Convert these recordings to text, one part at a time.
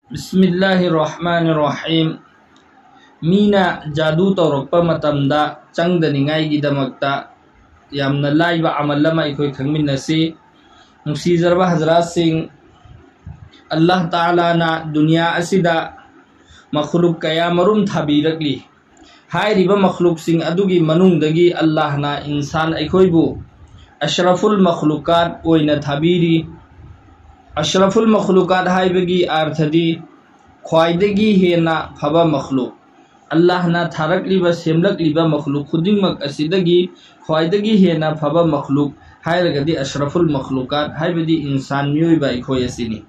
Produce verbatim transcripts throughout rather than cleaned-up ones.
ꯕꯤꯁꯃꯤꯜꯂꯥꯍꯤꯔ ꯔꯍꯃꯥꯅꯤꯔ ꯔꯍꯤꯝ꯫ ꯃꯤꯅ ꯖꯥꯗꯨ ꯇꯧꯔꯛꯄ ꯃꯇꯝꯗ ꯆꯪꯗꯅꯤꯡꯉꯥꯏꯒꯤꯗꯃꯛꯇ ꯌꯥꯝꯅ ꯂꯥꯏꯕ ꯑꯃꯜ ꯑꯃ ꯑꯩꯈꯣꯏ ꯈꯪꯃꯤꯟꯅꯁꯤ꯫ ꯅꯨꯡꯁꯤꯖꯔꯕ ꯍꯖꯔꯥꯠꯁꯤꯡ, ꯑꯜꯂꯥꯍ ꯇꯥꯂꯥꯅ ꯗꯨꯅꯤꯌꯥ ꯑꯁꯤꯗ ꯃꯈꯂꯨꯛ ꯀꯌꯥ ꯃꯔꯨꯝ ꯊꯥꯕꯤꯔꯛꯂꯤ꯫ ꯍꯥꯏꯔꯤꯕ ꯃꯈꯂꯨꯛꯁꯤꯡ ꯑꯗꯨꯒꯤ ꯃꯅꯨꯡꯗꯒꯤ ꯑꯜꯂꯥꯍꯅ ꯏꯟꯁꯥꯟ ꯑꯩꯈꯣꯏꯕꯨ ꯑꯁ꯭ꯔꯐꯨꯜ ꯃꯈꯂꯨꯀꯥꯠ ꯑꯣꯏꯅ ꯊꯥꯕꯤꯔꯤ꯫ ꯑꯁ꯭ꯔꯐꯨꯜ ꯃꯈꯂꯨꯀꯥꯠ ꯍꯥꯏꯕꯒꯤ ꯑꯥꯔꯊꯗꯤ ꯈ꯭ꯋꯥꯏꯗꯒꯤ ꯍꯦꯟꯅ ꯐꯕ ꯃꯈꯂꯨꯛ꯫ ꯑꯜꯂꯥꯍꯅ ꯊꯥꯔꯛꯂꯤꯕ, ꯁꯦꯝꯂꯛꯂꯤꯕ ꯃꯈꯂꯨꯛ ꯈꯨꯗꯤꯡꯃꯛ ꯑꯁꯤꯗꯒꯤ ꯈ꯭ꯋꯥꯏꯗꯒꯤ ꯍꯦꯟꯅ ꯐꯕ ꯃꯈꯂꯨꯛ ꯍꯥꯏꯔꯒꯗꯤ ꯑꯁ꯭ꯔꯐꯨꯜ ꯃꯈꯂꯨꯀꯥꯠ ꯍꯥꯏꯕꯗꯤ ꯏꯟꯁꯥꯟ ꯃꯤꯑꯣꯏꯕ ꯑꯩꯈꯣꯏ ꯑꯁꯤꯅꯤ꯫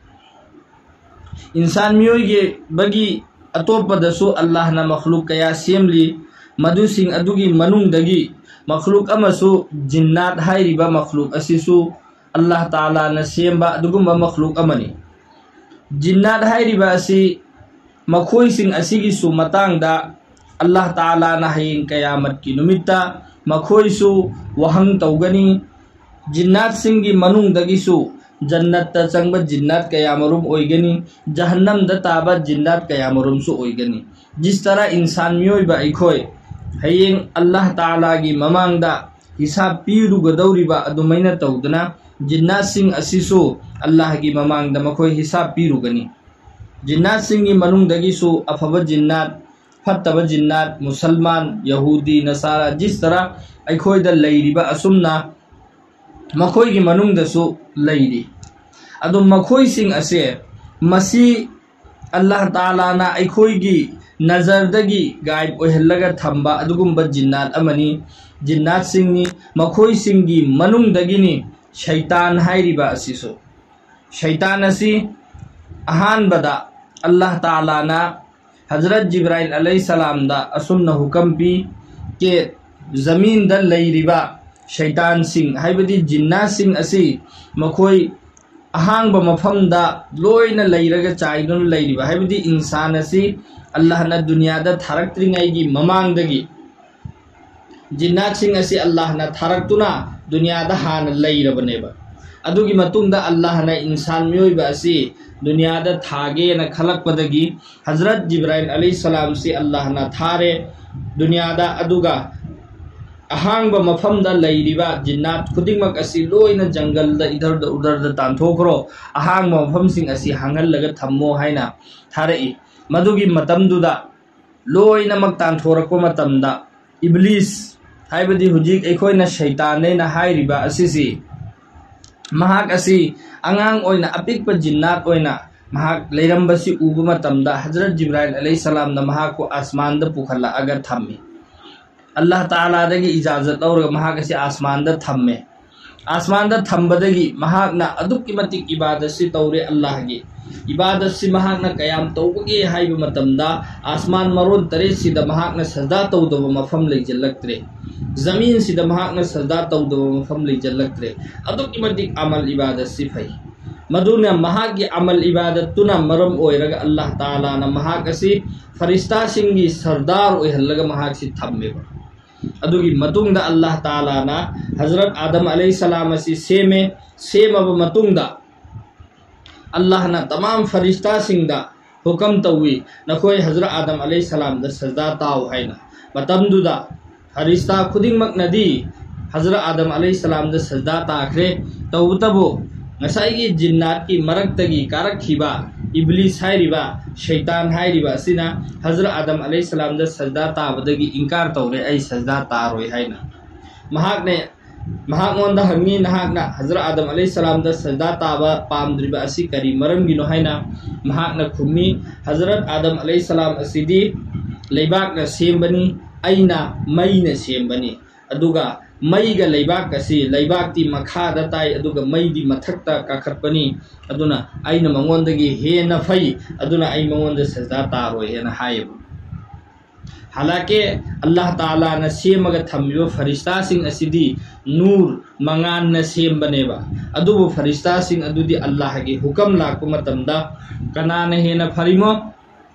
ꯏꯟꯁꯥꯟ ꯃꯤꯑꯣꯏꯕꯒꯤ ꯑꯇꯣꯞꯄꯗꯁꯨ ꯑꯜꯂꯥꯍꯅ ꯃꯈꯂꯨꯛ ꯀꯌꯥ ꯁꯦꯝꯂꯤ꯫ ꯃꯗꯨꯁꯤꯡ ꯑꯗꯨꯒꯤ ꯃꯅꯨꯡꯗꯒꯤ ꯃꯈꯂꯨꯛ ꯑꯃꯁꯨ ꯖꯤꯟꯅꯥꯠ ꯍꯥꯏꯔꯤꯕ ꯃꯈꯂꯨꯛ ꯑꯁꯤꯁꯨ ꯑꯜꯂꯥꯍ ꯇꯥꯂꯥꯅ ꯁꯦꯝꯕ ꯑꯗꯨꯒꯨꯝꯕ ꯃꯈꯂꯨꯛ ꯑꯃꯅꯤ꯫ ꯖꯤꯟꯅꯥꯠ ꯍꯥꯏꯔꯤꯕ ꯑꯁꯤ ꯃꯈꯣꯏꯁꯤꯡ ꯑꯁꯤꯒꯤꯁꯨ ꯃꯇꯥꯡꯗ ꯑꯜꯂꯥꯍ ꯇꯥꯂꯥꯅ ꯍꯌꯦꯡ ꯀꯌꯥꯃꯠꯀꯤ ꯅꯨꯃꯤꯠꯇ ꯃꯈꯣꯏꯁꯨ ꯋꯥꯍꯪ ꯇꯧꯒꯅꯤ꯫ ꯖꯤꯟꯅꯥꯠꯁꯤꯡꯒꯤ ꯃꯅꯨꯡꯗꯒꯤꯁꯨ ꯖꯟꯅꯠꯇ ꯆꯪꯕ ꯖꯤꯟꯅꯥꯠ ꯀꯌꯥ ꯃꯔꯨꯝ ꯑꯣꯏꯒꯅꯤ, ꯖꯍꯟꯅꯝꯗ ꯇꯥꯕ ꯖꯤꯟꯅꯥꯠ ꯀꯌꯥ ꯃꯔꯨꯝꯁꯨ ꯑꯣꯏꯒꯅꯤ꯫ ꯖꯤꯁ ꯇꯔꯥ ꯏꯟꯁꯥꯟ ꯃꯤꯑꯣꯏꯕ ꯑꯩꯈꯣꯏ ꯍꯌꯦꯡ ꯑꯜꯂꯥꯍ ꯇꯥꯂꯥꯒꯤ ꯃꯃꯥꯡꯗ ꯍꯤꯁꯥꯕ ꯄꯤꯔꯨꯒꯗꯧꯔꯤꯕ ꯑꯗꯨꯃꯥꯏꯅ ꯇꯧꯗꯅ ꯖꯤꯟꯅꯥꯠꯁꯤꯡ ꯑꯁꯤꯁꯨ ꯑꯜꯂꯥꯍꯒꯤ ꯃꯃꯥꯡꯗ ꯃꯈꯣꯏ ꯍꯤꯁꯥꯕ ꯄꯤꯔꯨꯒꯅꯤ꯫ ꯖꯤꯟꯅꯥꯠꯁꯤꯡꯒꯤ ꯃꯅꯨꯡꯗꯒꯤꯁꯨ ꯑꯐꯕ ꯖꯤꯟꯅꯥꯠ, ꯐꯠꯇꯕ ꯖꯤꯟꯅꯥꯠ, ꯃꯨꯁꯜꯃꯥꯟ, ꯌꯍꯨꯗꯤ, ꯅꯁꯥꯔꯥ, ꯖꯤꯁ ꯇꯔꯥ ꯑꯩꯈꯣꯏꯗ ꯂꯩꯔꯤꯕ ꯑꯁꯨꯝꯅ ꯃꯈꯣꯏꯒꯤ ꯃꯅꯨꯡꯗꯁꯨ ꯂꯩꯔꯤ꯫ ꯑꯗꯨ ꯃꯈꯣꯏꯁꯤꯡ ꯑꯁꯦ ꯃꯁꯤ ꯑꯜꯂꯥꯍ ꯇꯥꯂꯥꯅ ꯑꯩꯈꯣꯏꯒꯤ ꯅꯖꯔꯗꯒꯤ ꯒꯥꯏꯕ ꯑꯣꯏꯍꯜꯂꯒ ꯊꯝꯕ ꯑꯗꯨꯒꯨꯝꯕ ꯖꯤꯟꯅꯥꯠ ꯑꯃꯅꯤ, ꯖꯤꯟꯅꯥꯠꯁꯤꯡꯅꯤ꯫ ꯃꯈꯣꯏꯁꯤꯡꯒꯤ ꯃꯅꯨꯡꯗꯒꯤꯅꯤ ꯁꯩꯇꯥꯟ ꯍꯥꯏꯔꯤꯕ ꯑꯁꯤꯁꯨ꯫ ꯁꯩꯇꯥꯟ ꯑꯁꯤ ꯑꯍꯥꯟꯕꯗ ꯑꯜꯂꯥꯍ ꯇꯥꯂꯥꯅ ꯍꯖꯔꯠ ꯖꯤꯕ꯭ꯔꯥꯏꯜ ꯑꯂꯩꯍꯤꯁꯁꯂꯥꯝꯗ ꯑꯁꯨꯝꯅ ꯍꯨꯀꯝ ꯄꯤ, ꯀꯦ ꯖꯃꯤꯟꯗ ꯂꯩꯔꯤꯕ ꯁꯩꯇꯥꯟꯁꯤꯡ ꯍꯥꯏꯕꯗꯤ ꯖꯤꯟꯅꯥꯁꯤꯡ ꯑꯁꯤ ꯃꯈꯣꯏ ꯑꯍꯥꯡꯕ ꯃꯐꯝꯗ ꯂꯣꯏꯅ ꯂꯩꯔꯒ ꯆꯥꯏꯗꯨꯅ ꯂꯩꯔꯤꯕ ꯍꯥꯏꯕꯗꯤ ꯏꯟꯁꯥꯟ ꯑꯁꯤ ꯑꯜꯂꯥꯍꯅ ꯗꯨꯅꯤꯌꯥꯗ ꯊꯥꯔꯛꯇ꯭ꯔꯤꯉꯩꯒꯤ ꯃꯃꯥꯡꯗꯒꯤ ꯖꯤꯟꯅꯥꯠꯁꯤꯡ ꯑꯁꯤ ꯑꯜꯂꯥꯍꯅ ꯊꯥꯔꯛꯇꯨꯅ ꯗꯨꯅꯤꯌꯥꯗ ꯍꯥꯟꯅ ꯂꯩꯔꯕꯅꯦꯕ꯫ ꯑꯗꯨꯒꯤ ꯃꯇꯨꯡꯗ ꯑꯜꯂꯥꯍꯅ ꯏꯟꯁꯥꯟ ꯃꯤꯑꯣꯏꯕ ꯑꯁꯤ ꯗꯨꯅꯤꯌꯥꯗ ꯊꯥꯒꯦꯅ ꯈꯜꯂꯛꯄꯗꯒꯤ ꯍꯖꯔꯠ ꯖꯤꯕ꯭ꯔꯥꯏꯜ ꯑꯂꯩꯍꯤꯁꯁꯂꯥꯝꯁꯤ ꯑꯜꯂꯥꯍꯅ ꯊꯥꯔꯦ ꯗꯨꯅꯤꯌꯥꯗ꯫ ꯑꯗꯨꯒ ꯑꯍꯥꯡꯕ ꯃꯐꯝꯗ ꯂꯩꯔꯤꯕ ꯖꯤꯟꯅꯥꯠ ꯈꯨꯗꯤꯡꯃꯛ ꯑꯁꯤ ꯂꯣꯏꯅ ꯖꯪꯒꯜꯗ ꯏꯙꯔꯗ ꯎꯙꯔꯗ ꯇꯥꯟꯊꯣꯛꯈ꯭ꯔꯣ, ꯑꯍꯥꯡꯕ ꯃꯐꯝꯁꯤꯡ ꯑꯁꯤ ꯍꯥꯡꯍꯜꯂꯒ ꯊꯝꯃꯣ ꯍꯥꯏꯅ ꯊꯥꯔꯛꯏ꯫ ꯃꯗꯨꯒꯤ ꯃꯇꯝꯗꯨꯗ ꯂꯣꯏꯅꯃꯛ ꯇꯥꯟꯊꯣꯔꯛꯄ ꯃꯇꯝꯗ ꯏꯕ꯭ꯂꯤꯁ, ꯍꯥꯏꯕꯗꯤ ꯍꯧꯖꯤꯛ ꯑꯩꯈꯣꯏꯅ ꯁꯩꯇꯥꯟꯅꯦꯅ ꯍꯥꯏꯔꯤꯕ ꯑꯁꯤꯁꯤ, ꯃꯍꯥꯛ ꯑꯁꯤ ꯑꯉꯥꯡ ꯑꯣꯏꯅ, ꯑꯄꯤꯛꯄ ꯖꯤꯟꯅꯥꯠ ꯑꯣꯏꯅ ꯃꯍꯥꯛ ꯂꯩꯔꯝꯕꯁꯤ ꯎꯕ ꯃꯇꯝꯗ ꯍꯖꯔꯠ ꯖꯤꯕ꯭ꯔꯥꯏꯜ ꯑꯂꯩꯍꯤꯁꯁꯂꯥꯝꯅ ꯃꯍꯥꯛꯄꯨ ꯑꯁꯃꯥꯟꯗ ꯄꯨꯈꯠꯂꯛꯑꯒ ꯊꯝꯃꯤ꯫ ꯑꯜꯂꯥꯍ ꯇꯥꯂꯥꯗꯒꯤ ꯏꯖꯥꯖꯠ ꯂꯧꯔꯒ ꯃꯍꯥꯛ ꯑꯁꯤ ꯑꯁꯃꯥꯟꯗ ꯊꯝꯃꯦ꯫ ꯑꯁꯃꯥꯟꯗ ꯊꯝꯕꯗꯒꯤ ꯃꯍꯥꯛꯅ ꯑꯗꯨꯛꯀꯤ ꯃꯇꯤꯛ ꯏꯕꯥꯗꯠꯁꯤ ꯇꯧꯔꯦ ꯑꯜꯂꯥꯍꯒꯤ꯫ ꯏꯕꯥꯗꯠꯁꯤ ꯃꯍꯥꯛꯅ ꯀꯌꯥꯝ ꯇꯧꯕꯒꯦ ꯍꯥꯏꯕ ꯃꯇꯝꯗ, ꯑꯁꯃꯥꯟ ꯃꯔꯣꯟ ꯇꯔꯦꯠꯁꯤꯗ ꯃꯍꯥꯛꯅ ꯁꯖꯗꯥ ꯇꯧꯗꯕ ꯃꯐꯝ ꯂꯩꯖꯜꯂꯛꯇ꯭ꯔꯦ꯫ ꯖꯃꯤꯟꯁꯤꯗ ꯃꯍꯥꯛꯅ ꯁꯖꯗꯥ ꯇꯧꯗꯕ ꯃꯐꯝ ꯂꯩꯖꯜꯂꯛꯇ꯭ꯔꯦ꯫ ꯑꯗꯨꯛꯀꯤ ꯃꯇꯤꯛ ꯑꯃꯜ ꯏꯕꯥꯗꯠꯁꯤ ꯐꯩ꯫ ꯃꯗꯨꯅ ꯃꯍꯥꯛꯀꯤ ꯑꯃꯜ ꯏꯕꯥꯗꯠꯇꯨꯅ ꯃꯔꯝ ꯑꯣꯏꯔꯒ ꯑꯜꯂꯥꯍ ꯇꯥꯂꯥꯅ ꯃꯍꯥꯛ ꯑꯁꯤ ꯐꯔꯤꯁꯇꯥꯁꯤꯡꯒꯤ ꯁꯔꯗꯥꯔ ꯑꯣꯏꯍꯜꯂꯒ ꯃꯍꯥꯛꯁꯤ ꯊꯝꯃꯦꯕ꯫ ꯑꯗꯨꯒꯤ ꯃꯇꯨꯡꯗ ꯑꯜꯂꯥꯍ ꯇꯥꯂꯥꯅ ꯍꯖꯔꯠ ꯑꯥꯗꯝ ꯑꯂꯩꯍꯤꯁꯁꯂꯥꯝ ꯑꯁꯤ ꯁꯦꯝꯃꯦ꯫ ꯁꯦꯝꯃꯕ ꯃꯇꯨꯡꯗ ꯑꯜꯂꯥꯍꯅ ꯇꯃꯥꯝ ꯐꯔꯤꯁꯇꯥꯁꯤꯡꯗ ꯍꯨꯀꯝ ꯇꯧꯏ, "ꯅꯈꯣꯏ ꯍꯖꯔꯠ ꯑꯥꯗꯝ ꯑꯂꯩꯍꯤꯁꯁꯂꯥꯝꯗ ꯁꯖꯗꯥ ꯇꯥꯎ" ꯍꯥꯏꯅ꯫ ꯃꯇꯝꯗꯨꯗ ꯐꯔꯤꯁꯇꯥ ꯈꯨꯗꯤꯡꯃꯛꯅꯗꯤ ꯍꯖꯔꯠ ꯑꯥꯗꯝ ꯑꯂꯩꯍꯤꯁꯁꯂꯥꯝꯗ ꯁꯖꯗꯥ ꯇꯥꯈ꯭ꯔꯦ꯫ ꯇꯧꯕꯇꯕꯨ ꯉꯁꯥꯏꯒꯤ ꯖꯤꯟꯅꯥꯠꯀꯤ ꯃꯔꯛꯇꯒꯤ ꯀꯥꯔꯛꯈꯤꯕ ꯏꯕ꯭ꯂꯤꯁ ꯍꯥꯏꯔꯤꯕ, ꯁꯩꯇꯥꯟ ꯍꯥꯏꯔꯤꯕ ꯑꯁꯤꯅ ꯍꯖꯔꯠ ꯑꯥꯗꯝ ꯑꯂꯩꯍꯤꯁꯁꯂꯥꯝꯗ ꯁꯖꯗꯥ ꯇꯥꯕꯗꯒꯤ ꯏꯟꯀꯥꯔ ꯇꯧꯔꯦ, "ꯑꯩ ꯁꯖꯗꯥ ꯇꯥꯔꯣꯏ" ꯍꯥꯏꯅ꯫ ꯃꯍꯥꯛꯅ, ꯃꯍꯥꯛꯉꯣꯟꯗ ꯍꯪꯉꯤ, "ꯅꯍꯥꯛꯅ ꯍꯖꯔꯠ ꯑꯥꯗꯝ ꯑꯂꯩꯍꯤꯁꯁꯂꯥꯝꯗ ꯁꯖꯗꯥ ꯇꯥꯕ ꯄꯥꯝꯗ꯭ꯔꯤꯕ ꯑꯁꯤ ꯀꯔꯤ ꯃꯔꯝꯒꯤꯅꯣ?" ꯍꯥꯏꯅ꯫ ꯃꯍꯥꯛꯅ ꯈꯨꯝꯃꯤ, "ꯍꯖꯔꯠ ꯑꯥꯗꯝ ꯑꯂꯩꯍꯤꯁꯁꯂꯥꯝ ꯑꯁꯤꯗꯤ ꯂꯩꯕꯥꯛꯅ ꯁꯦꯝꯕꯅꯤ, ꯑꯩꯅ ꯃꯩꯅ ꯁꯦꯝꯕꯅꯤ꯫ ꯑꯗꯨꯒ ꯃꯩꯒ ꯂꯩꯕꯥꯛ ꯑꯁꯤ, ꯂꯩꯕꯥꯛꯇꯤ ꯃꯈꯥꯗ ꯇꯥꯏ, ꯑꯗꯨꯒ ꯃꯩꯗꯤ ꯃꯊꯛꯇ ꯀꯥꯈꯠꯄꯅꯤ꯫ ꯑꯗꯨꯅ ꯑꯩꯅ ꯃꯉꯣꯟꯗꯒꯤ ꯍꯦꯟꯅ ꯐꯩ, ꯑꯗꯨꯅ ꯑꯩ ꯃꯉꯣꯟꯗ ꯁꯖꯗꯥ ꯇꯥꯔꯣꯏ" ꯍꯥꯏꯅ ꯍꯥꯏꯌꯦꯕ꯫ ꯍꯥꯂꯥꯀꯦ ꯑꯜꯂꯥꯍ ꯇꯥꯂꯥꯅ ꯁꯦꯝꯃꯒ ꯊꯝꯃꯤꯕ ꯐꯔꯤꯁꯇꯥꯁꯤꯡ ꯑꯁꯤꯗꯤ ꯅꯨꯔ, ꯃꯉꯥꯟꯅ ꯁꯦꯝꯕꯅꯦꯕ꯫ ꯑꯗꯨꯕꯨ ꯐꯔꯤꯁꯇꯥꯁꯤꯡ ꯑꯗꯨꯗꯤ ꯑꯜꯂꯥꯍꯒꯤ ꯍꯨꯀꯝ ꯂꯥꯛꯄ ꯃꯇꯝꯗ ꯀꯅꯥꯅ ꯍꯦꯟꯅ ꯐꯔꯤꯃꯣ,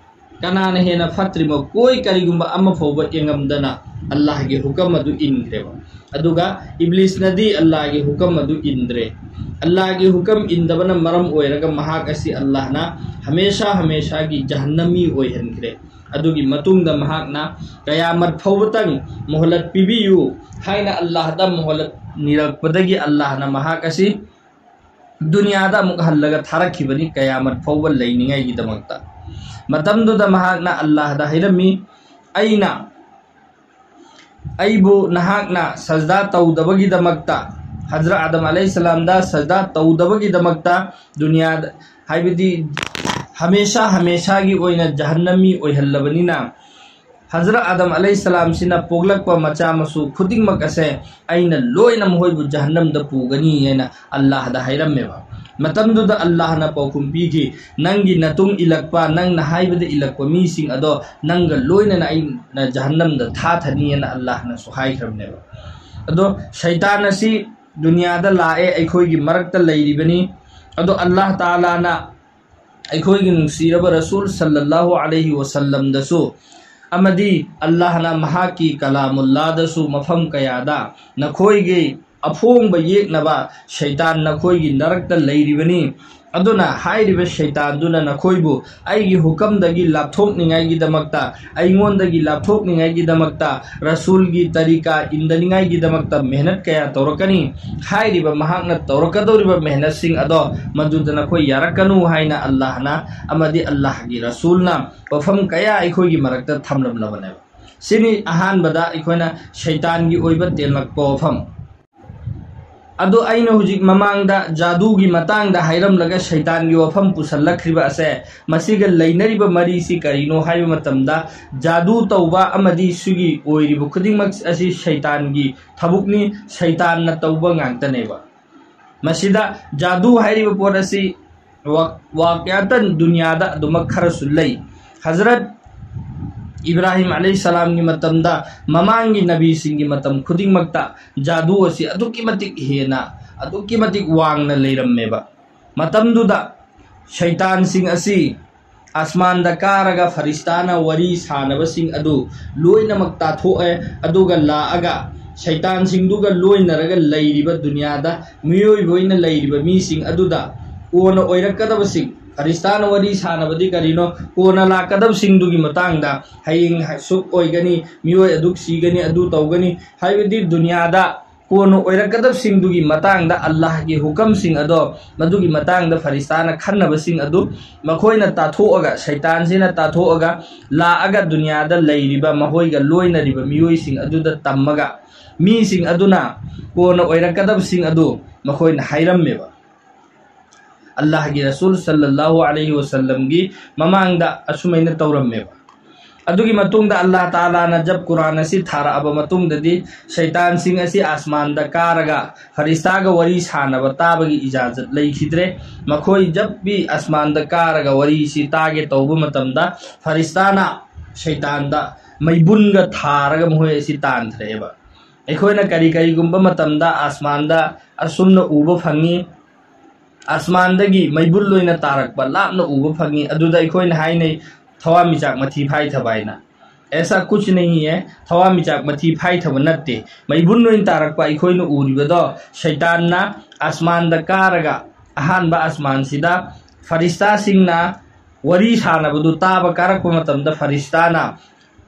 ꯀꯅꯥꯅ ꯍꯦꯟꯅ ꯐꯠꯇ꯭ꯔꯤꯃꯣ, ꯀꯣꯏ ꯀꯔꯤꯒꯨꯝꯕ ꯑꯃ ꯐꯥꯎꯕ ꯌꯦꯡꯉꯝꯗꯅ ꯑꯜꯂꯥꯍꯒꯤ ꯍꯨꯀꯝ ꯑꯗꯨ ꯏꯟꯈ꯭ꯔꯦꯕ꯫ ꯑꯗꯨꯒ ꯏꯕ꯭ꯂꯤꯁꯅꯗꯤ ꯑꯜꯂꯥꯍꯒꯤ ꯍꯨꯀꯝ ꯑꯗꯨ ꯏꯟꯗ꯭ꯔꯦ꯫ ꯑꯜꯂꯥꯍꯒꯤ ꯍꯨꯀꯝ ꯏꯟꯗꯕꯅ ꯃꯔꯝ ꯑꯣꯏꯔꯒ ꯃꯍꯥꯛ ꯑꯁꯤ ꯑꯜꯂꯥꯍꯅ ꯍꯃꯦꯁꯥ ꯍꯃꯦꯁꯥꯒꯤ ꯖꯍꯟꯅꯃꯤ ꯑꯣꯏꯍꯟꯈ꯭ꯔꯦ꯫ ꯑꯗꯨꯒꯤ ꯃꯇꯨꯡꯗ ꯃꯍꯥꯛꯅ ꯀꯌꯥꯃꯠ ꯐꯥꯎꯕꯇꯪ ꯃꯣꯍꯂꯠ ꯄꯤꯕꯤꯌꯨ ꯍꯥꯏꯅ ꯑꯜꯂꯥꯍꯗ ꯃꯣꯍꯂꯠ ꯅꯤꯔꯛꯄꯗꯒꯤ ꯑꯜꯂꯥꯍꯅ ꯃꯍꯥꯛ ꯑꯁꯤ ꯗꯨꯅꯤꯌꯥꯗ ꯑꯃꯨꯛ ꯍꯜꯂꯒ ꯊꯥꯔꯛꯈꯤꯕꯅꯤ, ꯀꯌꯥꯃꯠ ꯐꯥꯎꯕ ꯂꯩꯅꯤꯡꯉꯥꯏꯒꯤꯗꯃꯛꯇ꯫ ꯃꯇꯝꯗꯨꯗ ꯃꯍꯥꯛꯅ ꯑꯜꯂꯥꯍꯗ ꯍꯥꯏꯔꯝꯃꯤ, "ꯑꯩꯅ, ꯑꯩꯕꯨ ꯅꯍꯥꯛꯅ ꯁꯖꯗꯥ ꯇꯧꯗꯕꯒꯤꯗꯃꯛꯇ, ꯍꯖꯔꯠ ꯑꯥꯗꯝ ꯑꯂꯩꯍꯤꯁꯁꯂꯥꯝꯗ ꯁꯖꯗꯥ ꯇꯧꯗꯕꯒꯤꯗꯃꯛꯇ ꯗꯨꯅꯤꯌꯥꯗ, ꯍꯥꯏꯕꯗꯤ ꯍꯃꯦꯁꯥ ꯍꯃꯦꯁꯥꯒꯤ ꯑꯣꯏꯅ ꯖꯍꯟꯅꯃꯤ ꯑꯣꯏꯍꯜꯂꯕꯅꯤꯅ, ꯍꯖꯔꯠ ꯑꯥꯗꯝ ꯑꯂꯩꯍꯤꯁꯁꯂꯥꯝꯁꯤꯅ ꯄꯣꯛꯂꯛꯄ ꯃꯆꯥ ꯃꯁꯨ ꯈꯨꯗꯤꯡꯃꯛ ꯑꯁꯦ ꯑꯩꯅ ꯂꯣꯏꯅ ꯃꯈꯣꯏꯕꯨ ꯖꯍꯟꯅꯝꯗ ꯄꯨꯒꯅꯤ" ꯍꯥꯏꯅ ꯑꯜꯂꯥꯍꯗ ꯍꯥꯏꯔꯝꯃꯦꯕ꯫ ꯃꯇꯝꯗꯨꯗ ꯑꯜꯂꯥꯍꯅ ꯄꯥꯎꯈꯨꯝ ꯄꯤꯈꯤ, "ꯅꯪꯒꯤ ꯅꯇꯨꯡ ꯏꯜꯂꯛꯄ, ꯅꯪꯅ ꯍꯥꯏꯕꯗ ꯏꯜꯂꯛꯄ ꯃꯤꯁꯤꯡ ꯑꯗꯣ ꯅꯪꯒ ꯂꯣꯏꯅꯅ ꯑꯩꯅ ꯖꯍꯟꯅꯝꯗ ꯊꯥꯊꯅꯤ" ꯍꯥꯏꯅ ꯑꯜꯂꯥꯍꯅꯁꯨ ꯍꯥꯏꯈ꯭ꯔꯕꯅꯦꯕ꯫ ꯑꯗꯣ ꯁꯩꯇꯥꯟ ꯑꯁꯤ ꯗꯨꯅꯤꯌꯥꯗ ꯂꯥꯛꯑꯦ, ꯑꯩꯈꯣꯏꯒꯤ ꯃꯔꯛꯇ ꯂꯩꯔꯤꯕꯅꯤ꯫ ꯑꯗꯣ ꯑꯜꯂꯥꯍ ꯇꯥꯂꯥꯅ ꯑꯩꯈꯣꯏꯒꯤ ꯅꯨꯡꯁꯤꯔꯕ ꯔꯁꯨꯜ ꯁꯜꯂꯜꯂꯥꯍꯨ ꯑꯂꯩꯍꯤ ꯋꯁꯜꯂꯝꯗꯁꯨ ꯑꯃꯗꯤ ꯑꯜꯂꯥꯍꯅ ꯃꯍꯥꯛꯀꯤ ꯀꯂꯥꯃꯨꯜꯂꯥꯗꯁꯨ ꯃꯐꯝ ꯀꯌꯥꯗ ꯅꯈꯣꯏꯒꯤ ꯑꯐꯣꯡꯕ ꯌꯦꯛꯅꯕ ꯁꯩꯇꯥꯟ ꯅꯈꯣꯏꯒꯤ ꯅꯔꯛꯇ ꯂꯩꯔꯤꯕꯅꯤ꯫ ꯑꯗꯨꯅ ꯍꯥꯏꯔꯤꯕ ꯁꯩꯇꯥꯟꯗꯨꯅ ꯅꯈꯣꯏꯕꯨ ꯑꯩꯒꯤ ꯍꯨꯀꯝꯗꯒꯤ ꯂꯥꯞꯊꯣꯛꯅꯤꯡꯉꯥꯏꯒꯤꯗꯃꯛꯇ, ꯑꯩꯉꯣꯟꯗꯒꯤ ꯂꯥꯞꯊꯣꯛꯅꯤꯡꯉꯥꯏꯒꯤꯗꯃꯛꯇ, ꯔꯁꯨꯜꯒꯤ ꯇꯔꯤꯀꯥ ꯏꯟꯗꯅꯤꯡꯉꯥꯏꯒꯤꯗꯃꯛꯇ ꯃꯦꯍꯅꯠ ꯀꯌꯥ ꯇꯧꯔꯛꯀꯅꯤ꯫ ꯍꯥꯏꯔꯤꯕ ꯃꯍꯥꯛꯅ ꯇꯧꯔꯛꯀꯗꯧꯔꯤꯕ ꯃꯦꯍꯅꯠꯁꯤꯡ ꯑꯗꯣ ꯃꯗꯨꯗ ꯅꯈꯣꯏ ꯌꯥꯔꯛꯀꯅꯨ ꯍꯥꯏꯅ ꯑꯜꯂꯥꯍꯅ ꯑꯃꯗꯤ ꯑꯜꯂꯥꯍꯒꯤ ꯔꯁꯨꯜꯅ ꯋꯥꯐꯝ ꯀꯌꯥ ꯑꯩꯈꯣꯏꯒꯤ ꯃꯔꯛꯇ ꯊꯝꯂꯝꯂꯕꯅꯦꯕ꯫ ꯁꯤꯅꯤ ꯑꯍꯥꯟꯕꯗ ꯑꯩꯈꯣꯏꯅ ꯁꯩꯇꯥꯟꯒꯤ ꯑꯣꯏꯕ ꯇꯦꯜꯂꯛꯄ ꯋꯥꯐꯝ꯫ ꯑꯗꯣ ꯑꯩꯅ ꯍꯧꯖꯤꯛ ꯃꯃꯥꯡꯗ ꯖꯥꯗꯨꯒꯤ ꯃꯇꯥꯡꯗ ꯍꯥꯏꯔꯝꯂꯒ ꯁꯩꯇꯥꯟꯒꯤ ꯋꯥꯐꯝ ꯄꯨꯁꯜꯂꯛꯈ꯭ꯔꯤꯕ ꯑꯁꯦ, ꯃꯁꯤꯒ ꯂꯩꯅꯔꯤꯕ ꯃꯔꯤꯁꯤ ꯀꯔꯤꯅꯣ ꯍꯥꯏꯕ ꯃꯇꯝꯗ, ꯖꯥꯗꯨ ꯇꯧꯕ ꯑꯃꯗꯤ ꯁꯤꯒꯤ ꯑꯣꯏꯔꯤꯕ ꯈꯨꯗꯤꯡꯃꯛ ꯑꯁꯤ ꯁꯩꯇꯥꯟꯒꯤ ꯊꯕꯛꯅꯤ, ꯁꯩꯇꯥꯟꯅ ꯇꯧꯕ ꯉꯥꯛꯇꯅꯦꯕ꯫ ꯃꯁꯤꯗ ꯖꯥꯗꯨ ꯍꯥꯏꯔꯤꯕ ꯄꯣꯠ ꯑꯁꯤ ꯋꯥ-, ꯋꯥꯀꯤꯌꯥꯇꯟ ꯗꯨꯅꯤꯌꯥꯗ ꯑꯗꯨꯃꯛ ꯈꯔꯁꯨ ꯂꯩ꯫ ꯍꯖꯔꯠ ꯏꯕ꯭ꯔꯥꯍꯤꯝ ꯑꯂꯩꯍꯤꯁꯁꯂꯥꯝꯒꯤ ꯃꯇꯝꯗ ꯃꯃꯥꯡꯒꯤ ꯅꯕꯤꯁꯤꯡꯒꯤ ꯃꯇꯝ ꯈꯨꯗꯤꯡꯃꯛꯇ ꯖꯥꯗꯨ ꯑꯁꯤ ꯑꯗꯨꯛꯀꯤ ꯃꯇꯤꯛ ꯍꯦꯟꯅ, ꯑꯗꯨꯛꯀꯤ ꯃꯇꯤꯛ ꯋꯥꯡꯅ ꯂꯩꯔꯝꯃꯦꯕ꯫ ꯃꯇꯝꯗꯨꯗ ꯁꯩꯇꯥꯟꯁꯤꯡ ꯑꯁꯤ ꯑꯁꯃꯥꯟꯗ ꯀꯥꯔꯒ ꯐꯔꯤꯁꯇꯥꯅ ꯋꯥꯔꯤ ꯁꯥꯅꯕꯁꯤꯡ ꯑꯗꯨ ꯂꯣꯏꯅꯃꯛ ꯇꯥꯊꯣꯛꯑꯦ, ꯑꯗꯨꯒ ꯂꯥꯛꯑꯒ ꯁꯩꯇꯥꯟꯁꯤꯡꯗꯨꯒ ꯂꯣꯏꯅꯔꯒ ꯂꯩꯔꯤꯕ ꯗꯨꯅꯤꯌꯥꯗ ꯃꯤꯑꯣꯏꯕ ꯑꯣꯏꯅ ꯂꯩꯔꯤꯕ ꯃꯤꯁꯤꯡ ꯑꯗꯨꯗ ꯀꯣꯟꯅ ꯑꯣꯏꯔꯛꯀꯗꯕꯁꯤꯡ, ꯐꯔꯤꯁꯇꯥꯅ ꯋꯥꯔꯤ ꯁꯥꯟꯅꯕꯗꯤ ꯀꯔꯤꯅꯣ, ꯀꯣꯟꯅ ꯂꯥꯛꯀꯗꯕꯁꯤꯡꯗꯨꯒꯤ ꯃꯇꯥꯡꯗ, ꯍꯌꯦꯡ ꯁꯨꯛ ꯑꯣꯏꯒꯅꯤ, ꯃꯤꯑꯣꯏ ꯑꯗꯨꯛ ꯁꯤꯒꯅꯤ, ꯑꯗꯨ ꯇꯧꯒꯅꯤ, ꯍꯥꯏꯕꯗꯤ ꯗꯨꯅꯤꯌꯥꯗ ꯀꯣꯟꯅ ꯑꯣꯏꯔꯛꯀꯗꯕꯁꯤꯡꯗꯨꯒꯤ ꯃꯇꯥꯡꯗ ꯑꯜꯂꯥꯍꯒꯤ ꯍꯨꯀꯝꯁꯤꯡ ꯑꯗꯣ, ꯃꯗꯨꯒꯤ ꯃꯇꯥꯡꯗ ꯐꯔꯤꯁꯇꯥꯅ ꯈꯟꯅꯕꯁꯤꯡ ꯑꯗꯨ ꯃꯈꯣꯏꯅ ꯇꯥꯊꯣꯛꯑꯒ, ꯁꯩꯇꯥꯟꯁꯤꯅ ꯇꯥꯊꯣꯛꯑꯒ ꯂꯥꯛꯑꯒ ꯗꯨꯅꯤꯌꯥꯗ ꯂꯩꯔꯤꯕ ꯃꯈꯣꯏꯒ ꯂꯣꯏꯅꯔꯤꯕ ꯃꯤꯑꯣꯏꯁꯤꯡ ꯑꯗꯨꯗ ꯇꯝꯃꯒ, ꯃꯤꯁꯤꯡ ꯑꯗꯨꯅ ꯀꯣꯟꯅ ꯑꯣꯏꯔꯛꯀꯗꯕꯁꯤꯡ ꯑꯗꯨ ꯃꯈꯣꯏꯅ ꯍꯥꯏꯔꯝꯃꯦꯕ꯫ ꯑꯜꯂꯥꯍꯒꯤ ꯔꯁꯨꯜ ꯁꯜꯂꯜꯂꯥꯍꯨ ꯑꯂꯩꯍꯤ ꯋꯁꯜꯂꯝꯒꯤ ꯃꯃꯥꯡꯗ ꯑꯁꯨꯃꯥꯏꯅ ꯇꯧꯔꯝꯃꯦꯕ꯫ ꯑꯗꯨꯒꯤ ꯃꯇꯨꯡꯗ ꯑꯜꯂꯥꯍ ꯇꯥꯂꯥꯅ ꯖꯕ ꯀꯨꯔꯥꯟ ꯑꯁꯤ ꯊꯥꯔꯛꯑꯕ ꯃꯇꯨꯡꯗꯗꯤ, ꯁꯩꯇꯥꯟꯁꯤꯡ ꯑꯁꯤ ꯑꯁꯃꯥꯟꯗ ꯀꯥꯔꯒ ꯐꯔꯤꯁꯇꯥꯒ ꯋꯥꯔꯤ ꯁꯥꯟꯅꯕ ꯇꯥꯕꯒꯤ ꯏꯖꯥꯖꯠ ꯂꯩꯈꯤꯗ꯭ꯔꯦ꯫ ꯃꯈꯣꯏ ꯖꯕ ꯕꯤ ꯑꯁꯃꯥꯟꯗ ꯀꯥꯔꯒ ꯋꯥꯔꯤꯁꯤ ꯇꯥꯒꯦ ꯇꯧꯕ ꯃꯇꯝꯗ, ꯐꯔꯤꯁꯇꯥꯅ ꯁꯩꯇꯥꯟꯗ ꯃꯩꯕꯨꯟꯒ ꯊꯥꯔꯒ ꯃꯈꯣꯏ ꯑꯁꯤ ꯇꯥꯟꯊꯔꯛꯑꯦꯕ꯫ ꯑꯩꯈꯣꯏꯅ ꯀꯔꯤ ꯀꯔꯤꯒꯨꯝꯕ ꯃꯇꯝꯗ ꯑꯁꯃꯥꯟꯗ ꯑꯁꯨꯝꯅ ꯎꯕ ꯐꯪꯉꯤ, ꯑꯁꯃꯥꯟꯗꯒꯤ ꯃꯩꯕꯨꯜ ꯑꯣꯏꯅ ꯇꯥꯔꯛꯄ ꯂꯥꯞꯅ ꯎꯕ ꯐꯪꯉꯤ, ꯑꯗꯨꯗ ꯑꯩꯈꯣꯏꯅ ꯍꯥꯏꯅꯩ, ꯊꯋꯥꯟꯃꯤꯆꯥꯛ ꯃꯊꯤ ꯐꯥꯏꯊꯕ ꯍꯥꯏꯅ꯫ ꯑꯦꯁꯥ ꯀꯨꯆ ꯅꯍꯤ ꯍꯦ, ꯊꯋꯥꯟꯃꯤꯆꯥꯛ ꯃꯊꯤ ꯐꯥꯏꯊꯕ ꯅꯠꯇꯦ꯫ ꯃꯩꯕꯨꯟ ꯑꯣꯏꯅ ꯇꯥꯔꯛꯄ ꯑꯩꯈꯣꯏꯅ ꯎꯔꯤꯕꯗꯣ, ꯁꯩꯇꯥꯟꯅ ꯑꯁꯃꯥꯟꯗ ꯀꯥꯔꯒ ꯑꯍꯥꯟꯕ ꯑꯁꯃꯥꯟꯁꯤꯗ ꯐꯔꯤꯁꯇꯥꯁꯤꯡꯅ ꯋꯥꯔꯤ ꯁꯥꯟꯅꯕꯗꯨ ꯇꯥꯕ ꯀꯥꯔꯛꯄ ꯃꯇꯝꯗ, ꯐꯔꯤꯁꯇꯥꯅ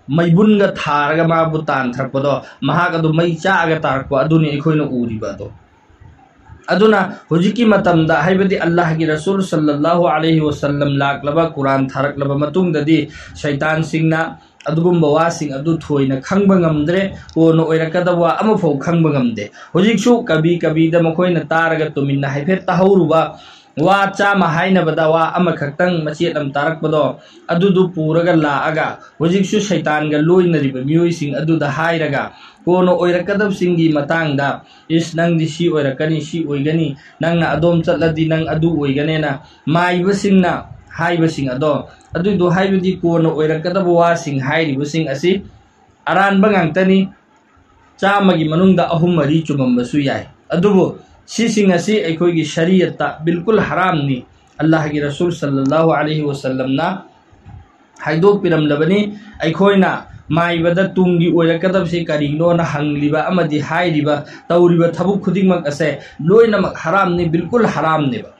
ꯃꯩꯕꯨꯟꯒ ꯊꯥꯔꯒ ꯃꯥꯕꯨ ꯇꯥꯟꯊꯔꯛꯄꯗꯣ, ꯃꯍꯥꯛ ꯑꯗꯨ ꯃꯩ ꯆꯥꯛꯑꯒ ꯇꯥꯔꯛꯄ ꯑꯗꯨꯅꯤ ꯑꯩꯈꯣꯏꯅ ꯎꯔꯤꯕ ꯑꯗꯣ꯫ ꯑꯗꯨꯅ ꯍꯧꯖꯤꯛꯀꯤ ꯃꯇꯝꯗ, ꯍꯥꯏꯕꯗꯤ ꯑꯜꯂꯥꯍꯒꯤ ꯔꯁꯨꯜ ꯁꯜꯂꯜꯂꯥꯍꯨ ꯑꯂꯩꯍꯤ ꯋꯁꯜꯂꯝ ꯂꯥꯛꯂꯕ, ꯀꯨꯔꯥꯟ ꯊꯥꯔꯛꯂꯕ ꯃꯇꯨꯡꯗꯗꯤ, ꯁꯩꯇꯥꯟꯁꯤꯡꯅ ꯑꯗꯨꯒꯨꯝꯕ ꯋꯥꯁꯤꯡ ꯑꯗꯨ ꯊꯣꯏꯅ ꯈꯪꯕ ꯉꯝꯗ꯭ꯔꯦ, ꯀꯣꯟꯅ ꯑꯣꯏꯔꯛꯀꯗꯕ ꯋꯥ ꯑꯃꯐꯥꯎ ꯈꯪꯕ ꯉꯝꯗꯦ꯫ ꯍꯧꯖꯤꯛꯁꯨ ꯀꯕꯤ ꯀꯕꯤꯗ ꯃꯈꯣꯏꯅ ꯇꯥꯔꯒ ꯇꯨꯃꯤꯟꯅ ꯍꯥꯏꯐꯦꯠ ꯇꯥꯍꯧꯔꯨꯕ, ꯋꯥ ꯆꯥꯝꯃ ꯍꯥꯏꯅꯕꯗ ꯋꯥ ꯑꯃꯈꯛꯇꯪ ꯃꯆꯦꯠ ꯑꯃ ꯇꯥꯔꯛꯄꯗꯣ, ꯑꯗꯨꯗꯨ ꯄꯨꯔꯒ ꯂꯥꯛꯑꯒ ꯍꯧꯖꯤꯛꯁꯨ ꯁꯩꯇꯥꯟꯒ ꯂꯣꯏꯅꯔꯤꯕ ꯃꯤꯑꯣꯏꯁꯤꯡ ꯑꯗꯨꯗ ꯍꯥꯏꯔꯒ, ꯀꯣꯟꯅ ꯑꯣꯏꯔꯛꯀꯗꯕꯁꯤꯡꯒꯤ ꯃꯇꯥꯡꯗ, "ꯏꯁ, ꯅꯪꯗꯤ ꯁꯤ ꯑꯣꯏꯔꯛꯀꯅꯤ, ꯁꯤ ꯑꯣꯏꯒꯅꯤ, ꯅꯪꯅ ꯑꯗꯣꯝ ꯆꯠꯂꯗꯤ ꯅꯪ ꯑꯗꯨ ꯑꯣꯏꯒꯅꯦꯅ" ꯃꯥꯏꯕꯁꯤꯡꯅ ꯍꯥꯏꯕꯁꯤꯡ ꯑꯗꯣ, ꯑꯗꯨꯏꯗꯣ, ꯍꯥꯏꯕꯗꯤ ꯀꯣꯟꯅ ꯑꯣꯏꯔꯛꯀꯗꯕ ꯋꯥꯁꯤꯡ ꯍꯥꯏꯔꯤꯕꯁꯤꯡ ꯑꯁꯤ ꯑꯔꯥꯟꯕ ꯉꯥꯛꯇꯅꯤ꯫ ꯆꯥꯝꯃꯒꯤ ꯃꯅꯨꯡꯗ ꯑꯍꯨꯝ ꯃꯔꯤ ꯆꯨꯝꯃꯝꯕꯁꯨ ꯌꯥꯏ, ꯑꯗꯨꯕꯨ ꯁꯤꯁꯤꯡ ꯑꯁꯤ ꯑꯩꯈꯣꯏꯒꯤ ꯁꯔꯤꯌꯠꯇ ꯕꯤꯜꯀꯨꯜ ꯍꯔꯥꯝꯅꯤ꯫ ꯑꯜꯂꯥꯍꯒꯤ ꯔꯁꯨꯜ ꯁꯜꯂꯜꯂꯥꯍꯨ ꯑꯂꯩꯍꯤ ꯋꯁꯜꯂꯝꯅ ꯍꯥꯏꯗꯣꯛꯄꯤꯔꯝꯂꯕꯅꯤ꯫ ꯑꯩꯈꯣꯏꯅ ꯃꯥꯏꯕꯗ ꯇꯨꯡꯒꯤ ꯑꯣꯏꯔꯛꯀꯗꯕꯁꯤ ꯀꯔꯤꯅꯣꯅ ꯍꯪꯂꯤꯕ ꯑꯃꯗꯤ ꯍꯥꯏꯔꯤꯕ, ꯇꯧꯔꯤꯕ ꯊꯕꯛ ꯈꯨꯗꯤꯡꯃꯛ ꯑꯁꯦ ꯂꯣꯏꯅꯃꯛ ꯍꯔꯥꯝꯅꯤ, ꯕꯤꯜꯀꯨꯜ ꯍꯔꯥꯝꯅꯦꯕ꯫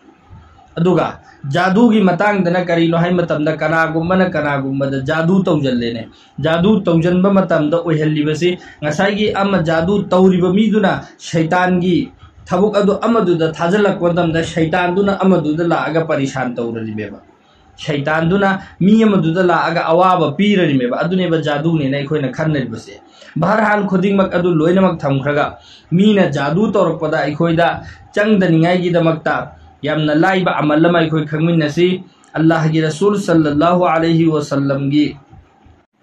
ꯑꯗꯨꯒ ꯖꯥꯗꯨꯒꯤ ꯃꯇꯥꯡꯗꯅ ꯀꯔꯤꯅꯣ ꯍꯥꯏ ꯃꯇꯝꯗ, ꯀꯅꯥꯒꯨꯝꯕꯅ ꯀꯅꯥꯒꯨꯝꯕꯗ ꯖꯥꯗꯨ ꯇꯧꯖꯜꯂꯦꯅꯦ꯫ ꯖꯥꯗꯨ ꯇꯧꯖꯟꯕ ꯃꯇꯝꯗ ꯑꯣꯏꯍꯜꯂꯤꯕꯁꯤ ꯉꯁꯥꯏꯒꯤ ꯑꯃ ꯖꯥꯗꯨ ꯇꯧꯔꯤꯕ ꯃꯤꯗꯨꯅ ꯁꯩꯇꯥꯟꯒꯤ ꯊꯕꯛ ꯑꯗꯨ ꯑꯃꯗꯨꯗ ꯊꯥꯖꯤꯜꯂꯛꯄ ꯃꯇꯝꯗ ꯁꯩꯇꯥꯟꯗꯨꯅ ꯑꯃꯗꯨꯗ ꯂꯥꯛꯑꯒ ꯄꯔꯤꯁꯥꯟ ꯇꯧꯔꯔꯤꯃꯦꯕ꯫ ꯁꯩꯇꯥꯟꯗꯨꯅ ꯃꯤ ꯑꯃꯗꯨꯗ ꯂꯥꯛꯑꯒ ꯑꯋꯥꯕ ꯄꯤꯔꯔꯤꯃꯦꯕ꯫ ꯑꯗꯨꯅꯦꯕ ꯖꯥꯗꯨꯅꯦꯅ ꯑꯩꯈꯣꯏꯅ ꯈꯟꯅꯔꯤꯕꯁꯦ꯫ ꯕꯍꯔꯍꯥꯜ, ꯈꯨꯗꯤꯡꯃꯛ ꯑꯗꯨ ꯂꯣꯏꯅꯃꯛ ꯊꯝꯈ꯭ꯔꯒ, ꯃꯤꯅ ꯖꯥꯗꯨ ꯇꯧꯔꯛꯄꯗ ꯑꯩꯈꯣꯏꯗ ꯆꯪꯗꯅꯤꯡꯉꯥꯏꯒꯤꯗꯃꯛꯇ ꯌꯥꯝꯅ ꯂꯥꯏꯕ ꯑꯃꯜ ꯑꯃ ꯑꯩꯈꯣꯏ ꯈꯪꯃꯤꯟꯅꯁꯤ꯫ ꯑꯜꯂꯥꯍꯒꯤ ꯔꯁꯨꯜ ꯁꯜꯂꯜꯂꯥꯍꯨ ꯑꯂꯩꯍꯤ ꯋꯁꯜꯂꯝꯒꯤ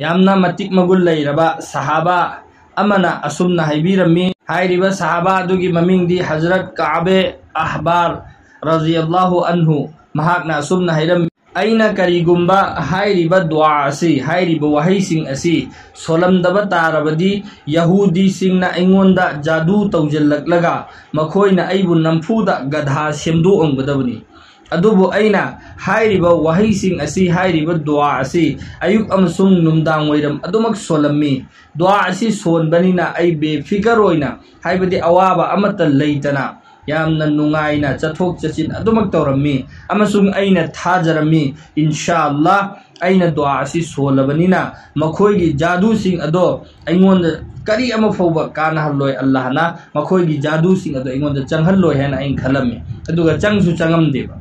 ꯌꯥꯝꯅ ꯃꯇꯤꯛ ꯃꯒꯨꯟ ꯂꯩꯔꯕ ꯁꯍꯥꯕꯥ ꯑꯃꯅ ꯑꯁꯨꯝꯅ ꯍꯥꯏꯕꯤꯔꯝꯃꯤ꯫ ꯍꯥꯏꯔꯤꯕ ꯁꯍꯥꯕꯥ ꯑꯗꯨꯒꯤ ꯃꯃꯤꯡꯗꯤ ꯍꯖꯔꯠ ꯀꯥꯕꯦ ꯑꯍꯕꯥꯔ ꯔꯖꯤꯌꯜꯂꯥꯍꯨ ꯑꯟꯍꯨ꯫ ꯃꯍꯥꯛꯅ ꯑꯁꯨꯝꯅ ꯍꯥꯏꯔꯝꯃꯤ, "ꯑꯩꯅ ꯀꯔꯤꯒꯨꯝꯕ ꯍꯥꯏꯔꯤꯕ ꯗꯨꯋꯥ ꯑꯁꯤ, ꯍꯥꯏꯔꯤꯕ ꯋꯥꯍꯩꯁꯤꯡ ꯑꯁꯤ ꯁꯣꯜꯂꯝꯗꯕ ꯇꯥꯔꯕꯗꯤ, ꯌꯍꯨꯗꯤꯁꯤꯡꯅ ꯑꯩꯉꯣꯟꯗ ꯖꯥꯗꯨ ꯇꯧꯖꯤꯜꯂꯛꯂꯒ ꯃꯈꯣꯏꯅ ꯑꯩꯕꯨ ꯅꯝꯐꯨꯗ ꯒꯙꯥ ꯁꯦꯝꯗꯣꯛꯑꯝꯒꯗꯕꯅꯤ꯫ ꯑꯗꯨꯕꯨ ꯑꯩꯅ ꯍꯥꯏꯔꯤꯕ ꯋꯥꯍꯩꯁꯤꯡ ꯑꯁꯤ, ꯍꯥꯏꯔꯤꯕ ꯗꯨꯋꯥ ꯑꯁꯤ ꯑꯌꯨꯛ ꯑꯃꯁꯨꯡ ꯅꯨꯡꯗꯥꯡ ꯋꯥꯏꯔꯝ ꯑꯗꯨꯃꯛ ꯁꯣꯜꯂꯝꯃꯤ꯫ ꯗꯨꯋꯥ ꯑꯁꯤ ꯁꯣꯟꯕꯅꯤꯅ ꯑꯩ ꯕꯦꯐꯤꯀꯔ ꯑꯣꯏꯅ, ꯍꯥꯏꯕꯗꯤ ꯑꯋꯥꯕ ꯑꯃꯠꯇ ꯂꯩꯇꯅ, ꯌꯥꯝꯅ ꯅꯨꯡꯉꯥꯏꯅ ꯆꯠꯊꯣꯛ ꯆꯠꯁꯤꯟ ꯑꯗꯨꯃꯛ ꯇꯧꯔꯝꯃꯤ꯫ ꯑꯃꯁꯨꯡ ꯑꯩꯅ ꯊꯥꯖꯔꯝꯃꯤ, ꯏꯟꯁꯥ ꯑꯜꯂꯥ, ꯑꯩꯅ ꯗꯨꯋꯥ ꯑꯁꯤ ꯁꯣꯜꯂꯕꯅꯤꯅ ꯃꯈꯣꯏꯒꯤ ꯖꯥꯗꯨꯁꯤꯡ ꯑꯗꯣ ꯑꯩꯉꯣꯟꯗ ꯀꯔꯤ ꯑꯃ ꯐꯥꯎꯕ ꯀꯥꯟꯅꯍꯜꯂꯣꯏ, ꯑꯜꯂꯥꯍꯅ ꯃꯈꯣꯏꯒꯤ ꯖꯥꯗꯨꯁꯤꯡ ꯑꯗꯣ ꯑꯩꯉꯣꯟꯗ ꯆꯪꯍꯜꯂꯣꯏ" ꯍꯥꯏꯅ ꯑꯩꯅ ꯈꯜꯂꯝꯃꯤ꯫ ꯑꯗꯨꯒ ꯆꯪꯁꯨ ꯆꯪꯉꯝꯗꯦꯕ꯫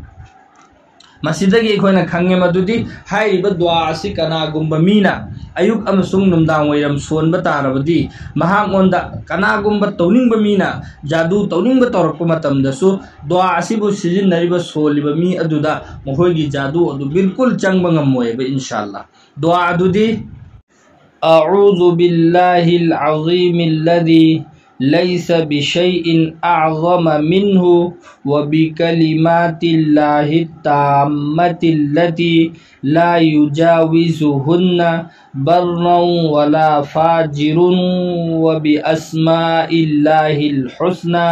ꯃꯁꯤꯗꯒꯤ ꯑꯩꯈꯣꯏꯅ ꯈꯪꯉꯦ ꯃꯗꯨꯗꯤ ꯍꯥꯏꯔꯤꯕ ꯗꯨꯋꯥ ꯑꯁꯤ ꯀꯅꯥꯒꯨꯝꯕ ꯃꯤꯅ ꯑꯌꯨꯛ ꯑꯃꯁꯨꯡ ꯅꯨꯡꯗꯥꯡ ꯋꯥꯏꯔꯝ ꯁꯣꯟꯕ ꯇꯥꯔꯕꯗꯤ, ꯃꯍꯥꯛꯉꯣꯟꯗ ꯀꯅꯥꯒꯨꯝꯕ ꯇꯧꯅꯤꯡꯕ ꯃꯤꯅ ꯖꯥꯗꯨ ꯇꯧꯅꯤꯡꯕ ꯇꯧꯔꯛꯄ ꯃꯇꯝꯗꯁꯨ, ꯗꯨꯋꯥ ꯑꯁꯤꯕꯨ ꯁꯤꯖꯤꯟꯅꯔꯤꯕ, ꯁꯣꯜꯂꯤꯕ ꯃꯤ ꯑꯗꯨꯗ ꯃꯈꯣꯏꯒꯤ ꯖꯥꯗꯨ ꯑꯗꯨ ꯕꯤꯜꯀꯨꯜ ꯆꯪꯕ ꯉꯝꯃꯣꯏꯕ, ꯏꯟꯁꯥ ꯑꯜꯂꯥ꯫ ꯗꯨꯋꯥ ꯑꯗꯨꯗꯤ, "أعوذ بالله العظيم الذي ليس بشيء أعظم منه، وبكلمات الله التامة التي لا يجاوزهن بر ولا فاجر، وبأسماء الله الحسنى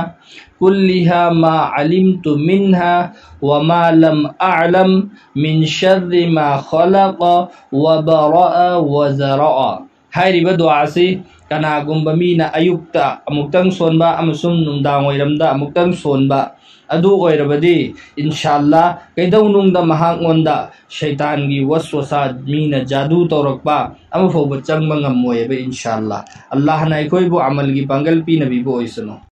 كلها ما علمت منها وما لم أعلم، من شر ما خلق وبرأ وذرأ." ꯍꯥꯏꯔꯤꯕ ꯗꯨꯋꯥ ꯑꯁꯤ ꯀꯅꯥꯒꯨꯝꯕ ꯃꯤꯅ ꯑꯌꯨꯛꯇ ꯑꯃꯨꯛꯇꯪ ꯁꯣꯟꯕ ꯑꯃꯁꯨꯡ ꯅꯨꯡꯗꯥꯡ ꯋꯥꯏꯔꯝꯗ ꯑꯃꯨꯛꯇꯪ ꯁꯣꯟꯕ ꯑꯗꯨ ꯑꯣꯏꯔꯕꯗꯤ, ꯏꯟꯁꯥ ꯑꯜꯂꯥ, ꯀꯩꯗꯧꯅꯨꯡꯗ ꯃꯍꯥꯛꯉꯣꯟꯗ ꯁꯩꯇꯥꯟꯒꯤ ꯋꯁꯋꯁꯥ, ꯃꯤꯅ ꯖꯥꯗꯨ ꯇꯧꯔꯛꯄ ꯑꯃꯐꯥꯎꯕ ꯆꯪꯕ ꯉꯝꯃꯣꯏꯕ, ꯏꯟꯁꯥ ꯑꯜꯂꯥ꯫ ꯑꯜꯂꯥꯍꯅ ꯑꯩꯈꯣꯏꯕꯨ ꯑꯃꯜꯒꯤ ꯄꯥꯡꯒꯜ ꯄꯤꯅꯕꯤꯕ ꯑꯣꯏꯁꯅꯨ꯫